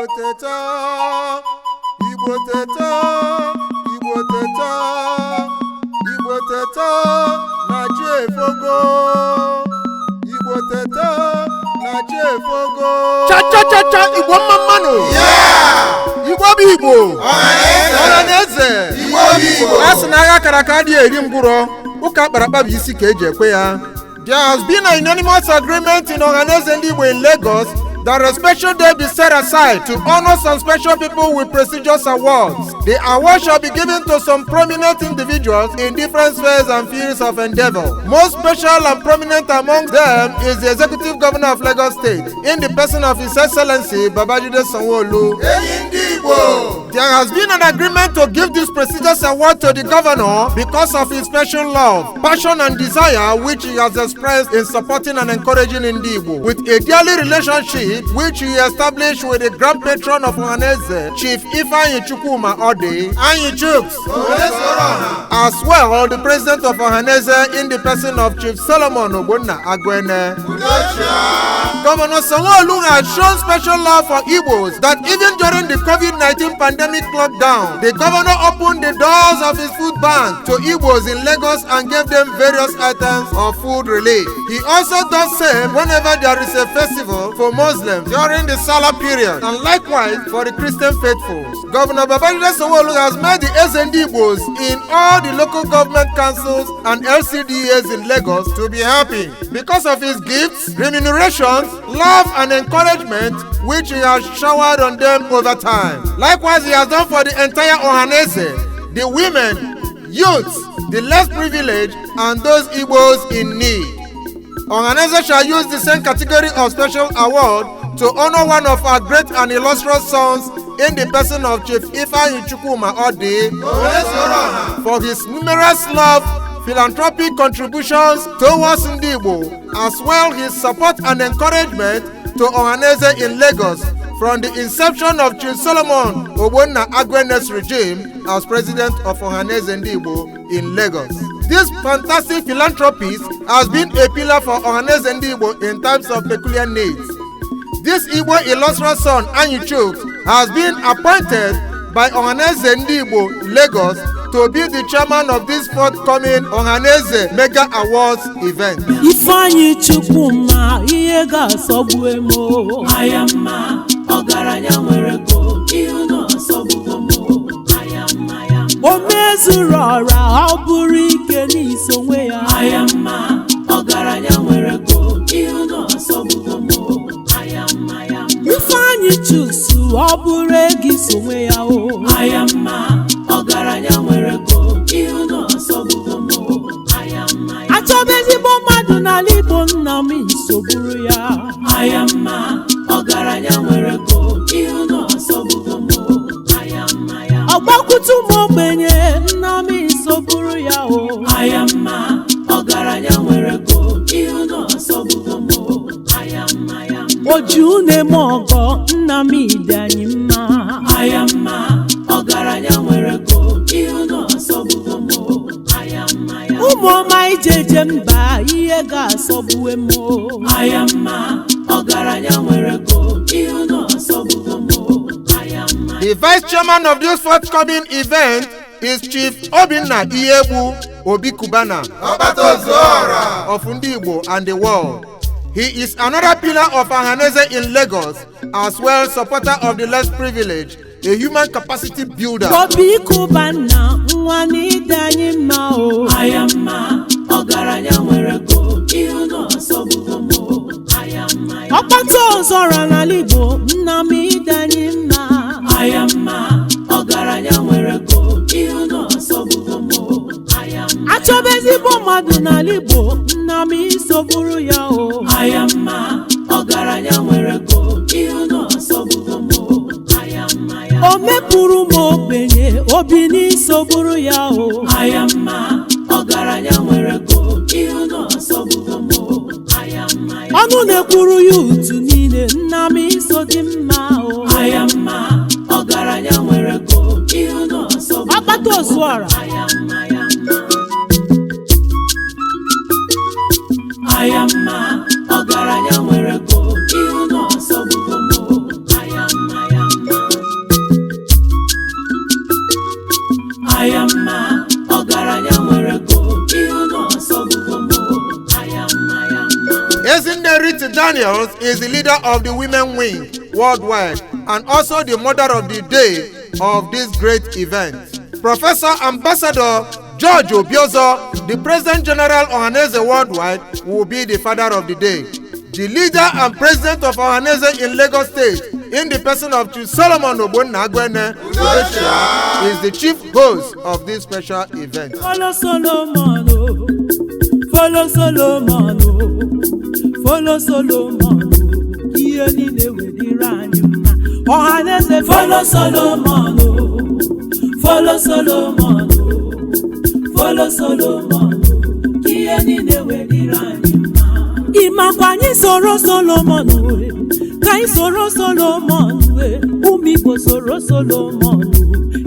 Teta, Igbo teta, Igbo teta, Igbo teta na chi efogo. Igbo teta na chi efogo. Cha cha cha cha, Igbo mma mma nụ. Igbo bụ Igbo. Ọha na eze. Igbo bụ Igbo. A sị na agha kara aka adịghị eri ngwụrọ, ụka akparakpa bụ isi ka eji ekwe ya. There has been a unanimous agreement in Ohanaeze Ndị Igbo in Lagos that a special day be set aside to honor some special people with prestigious awards. The award shall be given to some prominent individuals in different spheres and fields of endeavor. Most special and prominent among them is the Executive Governor of Lagos State, in the person of His Excellency Babajide Sanwo-Olu. Enyi ndị Igbo. There has been an agreement to give this prestigious award to the governor because of his special love, passion, and desire which he has expressed in supporting and encouraging Ndi Igbo, with a dearly relationship which he established with the grand patron of Ohanaeze, Chief Ifeanyi Chukwuma Ode, Anyi Chuks, as well the president of Ohanaeze in the person of Chief Solomon Ogbonna Aguene. Governor Sanwo-Olu has shown special love for Igbos that even during the COVID-19 pandemic lockdown, the governor opened the doors of his food bank to Igbos in Lagos and gave them various items of food relief. He also does same whenever there is a festival for Muslims during the Salah period, and likewise for the Christian faithfuls. Governor Babajide Sanwo-Olu has made the Eze Ndi Igbos in all the local government councils and LCDAs in Lagos to be happy because of his gifts, remunerations, love and encouragement which he has showered on them over time. Likewise, he has done for the entire Ohanaeze, the women, youths, the less privileged, and those Igbos in need. Ohanaeze shall use the same category of special award to honor one of our great and illustrious sons in the person of Chief Ifeanyi Chukwuma Odi for his numerous love, philanthropic contributions towards Ndị Igbo, as well his support and encouragement to Ohanaeze in Lagos from the inception of Chief Solomon Ogbonna Aguene's regime as president of Ohanaeze Ndị Igbo in Lagos. This fantastic philanthropist has been a pillar for Ohanaeze Ndị Igbo in times of peculiar needs. This Igbo illustrious son, Anyi Chuks, has been appointed by Ohanaeze Ndị Igbo Lagos to be the chairman of this forthcoming Ohanaeze Mega Awards event. Ifeanyi Chukwuma, ihe ga-asọgbu m o. Aya mma, ọgaranya nwere ego, ihu na ọsọgbugo m o. Aya mma ya mma. O mezuru ọra, ọ bụrụ ike n'iso onwe ya. Aya mma, ọgaranya nwere ego, ihu na ọsọgbugo m o. Aya mma ya mma. Ifeanyi Chuks, ọ bụrụ ego iso onwe ya o. Aya mma, ọgaranya nwere ego, ihu na ọsọgbugo m o. Aya mma ya. Achọba ezigbo mmadụ n'ala Igbo, nna m, isogburu ya. Aya mma, ọgaranya nwere ego, ihu na ọsọgbugo m o. Aya mma ya. Ọgbakwute ụmụ ogbenye, nna m, isogburu ya o. Aya mma, ọgaranya nwere ego, ihu na ọsọgbugo m o. Aya mma ya mma. Oju na-eme ọgọ, nna m, ide anyị mma. Aya mma, ọgaranya nwere ego, ihu na ọsọgbugo m o. Aya mma ya. Ụmụ ọma ijeje mba, ihe ga-asọgbuwe m o. Aya mma, ọgaranya nwere ego, ihu na ọsọgbugo m o. Aya mma. The vice chairman of this forthcoming event is Chief Obinna Iyiegbu, Obi Cubana of Ndị Igbo and the world. He is another pillar of Ohanaeze in Lagos, as well supporter of the less privileged, a human capacity builder. Obi Cubana, nwa n'ide anyị mma o. Aya mma, ọgaranya nwere ego, ihu na ọsọgbugo m o. Aya mma ya. Ọkpata ọzọra n'ala Igbo, nna m, ide anyị mma. Aya mma, ọgaranya nwere ego, ihu na ọsọgbugo m o. Aya mma. Achọba ezigbo mmadụ n'ala Igbo, nna m, isogburu ya o. Aya mma, ọgaranya nwere ego, ihu na ọsọgbugo m o. Aya mma ya. O mepụrụ m ogbenye obi n'isogburu ya o. Aya mma, ọgaranya nwere ego, ihu na ọsọgbugo m o. Aya mma ya. Ọnụ na-ekwuru ya utu niile, nna m, iso dị mma o. Aya mma, ọgaranya nwere ego, ihu na ọsọgbugo m o. Ọkpata ozuọra. Aya mma ya mma. Aya mma, ọgaranya nwere ego, ihu na ọsọgbugo m o. Aya mma ya mma. Daniels is the leader of the women wing worldwide and also the mother of the day of this great event. Professor Ambassador George Obiozor, the President General Ohanaeze Worldwide, will be the father of the day. The leader and president of Ohanaeze in Lagos State, in the person of Chief Solomon Ogbonna Aguene Udochia, is the chief host of this special event. Follow Solomon, oh. Follow Solomon, oh. Follow Solomon, oh. Ihe niile wedịrị anyị mma. Ọha na eze follow Solomon, oh. Follow Solomon, oh. Follow Solomon, oh. Ihe niile wedịrị anyị mma. Ịmakwa anyị soro Solomon, oh. Ka anyị soro Solomon, oh. Ụmụ Igbo soro Solomon, oh.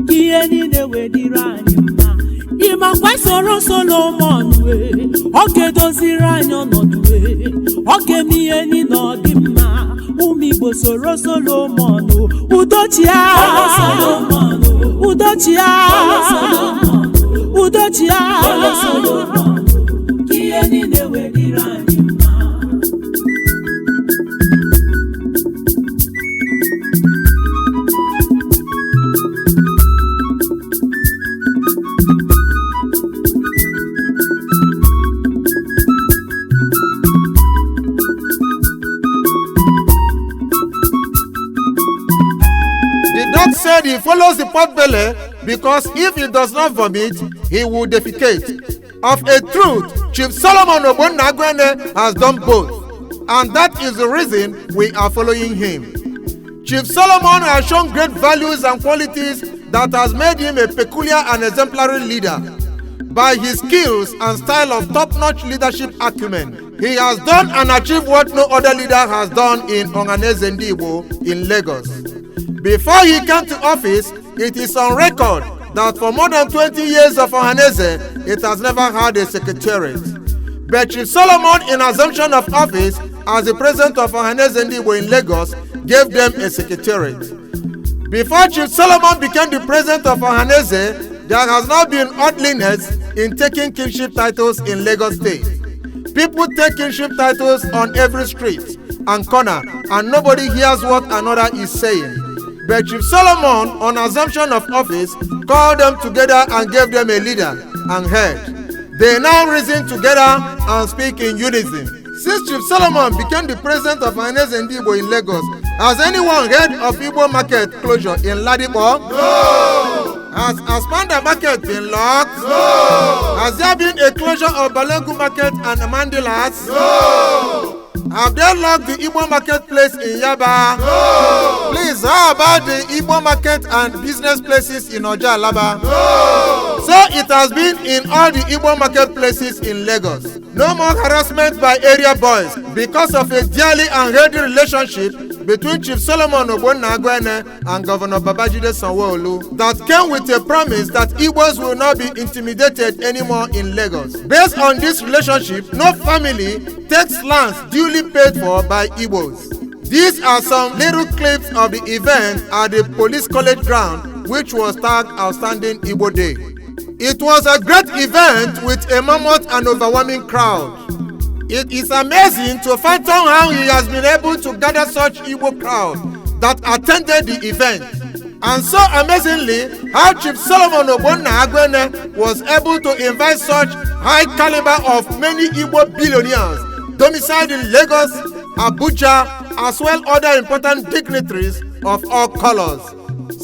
Ka ihe niile wedịrị anyị mma. Ịmakwa soro Solomon wee ọ ga-edoziri anyị ọnọdụ wee ọ ga-eme ihe niile ọ dị mma. Ụmụ Igbo soro Solomon o. Udochia, udochia, udochia. Ihe niile wedịrị anyị mma. The dog said he follows the potbelly because if he does not vomit, he will defecate. Of a truth, Chief Solomon Ogbonna Aguene has done both, and that is the reason we are following him. Chief Solomon has shown great values and qualities that has made him a peculiar and exemplary leader. By his skills and style of top-notch leadership acumen, he has done and achieved what no other leader has done in Ohanaeze Ndigbo in Lagos. Before he came to office, it is on record that for more than 20 years of Ohanaeze, it has never had a secretariat. But Chief Solomon, in assumption of office as the president of Ohanaeze Ndigbo in Lagos, gave them a secretariat. Before Chief Solomon became the president of Ohanaeze, there has not been orderliness in taking kingship titles in Lagos State. People take kingship titles on every street and corner, and nobody hears what another is saying. But Chief Solomon, on assumption of office, called them together and gave them a leader and head. They now reason together and speak in unison. Since Chief Solomon became the president of Ohanaeze Ndigbo in Lagos, has anyone heard of Igbo market closure in Ladipo? No! Has Aspanda market been locked? No! Has there been a closure of Balogun market and Mandilas? No! Have they locked the Igbo marketplace in Yaba? No! Please, how about the Igbo market and business places in Oja Alaba? No! So it has been in all the Igbo marketplaces in Lagos. No more harassment by area boys because of a dearly and healthy relationship between Chief Solomon Ogbonna Aguene and Governor Babajide Sanwo-Olu that came with a promise that Igbos will not be intimidated anymore in Lagos. Based on this relationship, no family takes lands duly paid for by Igbos. These are some little clips of the event at the Police College ground, which was tagged Outstanding Igbo Day. It was a great event with a mammoth and overwhelming crowd. It is amazing to fathom how he has been able to gather such Igbo crowd that attended the event. And so amazingly, how Chief Solomon Ogbonna Aguene was able to invite such high caliber of many Igbo billionaires domiciled in Lagos, Abuja, as well other important dignitaries of all colors.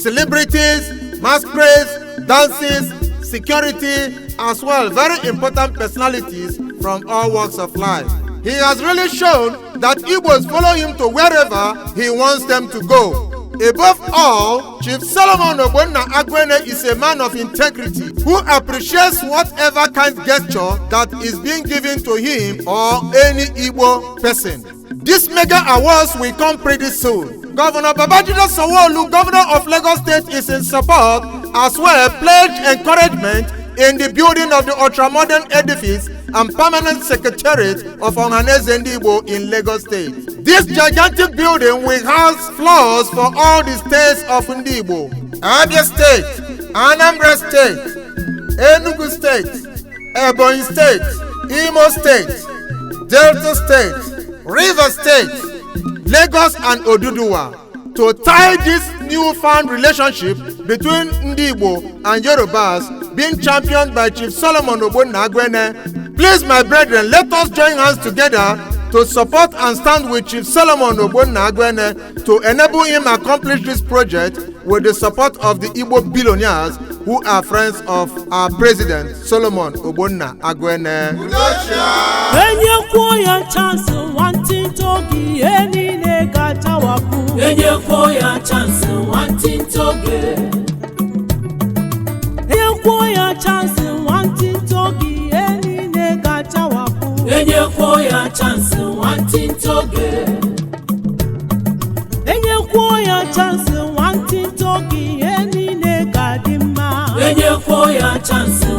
Celebrities, masquerades, dances, security, as well very important personalities from all walks of life. He has really shown that Igbos follow him to wherever he wants them to go. Above all, Chief Solomon Ogbonna Aguene is a man of integrity who appreciates whatever kind gesture that is being given to him or any Igbo person. This mega awards will come pretty soon. Governor Babajide Sanwo-Olu, governor of Lagos State, is in support as well pledged encouragement in the building of the ultramodern edifice and permanent secretariat of Ohanaeze Ndigbo in Lagos State. This gigantic building will house floors for all the states of Ndigbo: Abia State, Anambra State, Enugu State, Ebonyi State, Imo State, Delta State, Rivers State, Lagos and Oduduwa to tie this newfound relationship between Ndi Igbo and Yorubas being championed by Chief Solomon Ogbonna Aguene. Please, my brethren, let us join hands together to support and stand with Chief Solomon Ogbonna Aguene to enable him accomplish this project with the support of the Igbo billionaires who are friends of our president, Solomon Ogbonna Aguene. Enyekwuo ya chance nwantịntị oge, ihe niile ga-achawapụ. Enyekwuo ya chance nwantịntị oge. Enyekwuo ya chance nwantịntị oge, ihe niile ga-achawapụ. Enyekwuo ya chance nwantịntị oge. Enyekwuo ya chance nwantịntị oge, ihe niile ga-adị mma. Enyekwuo ya chance.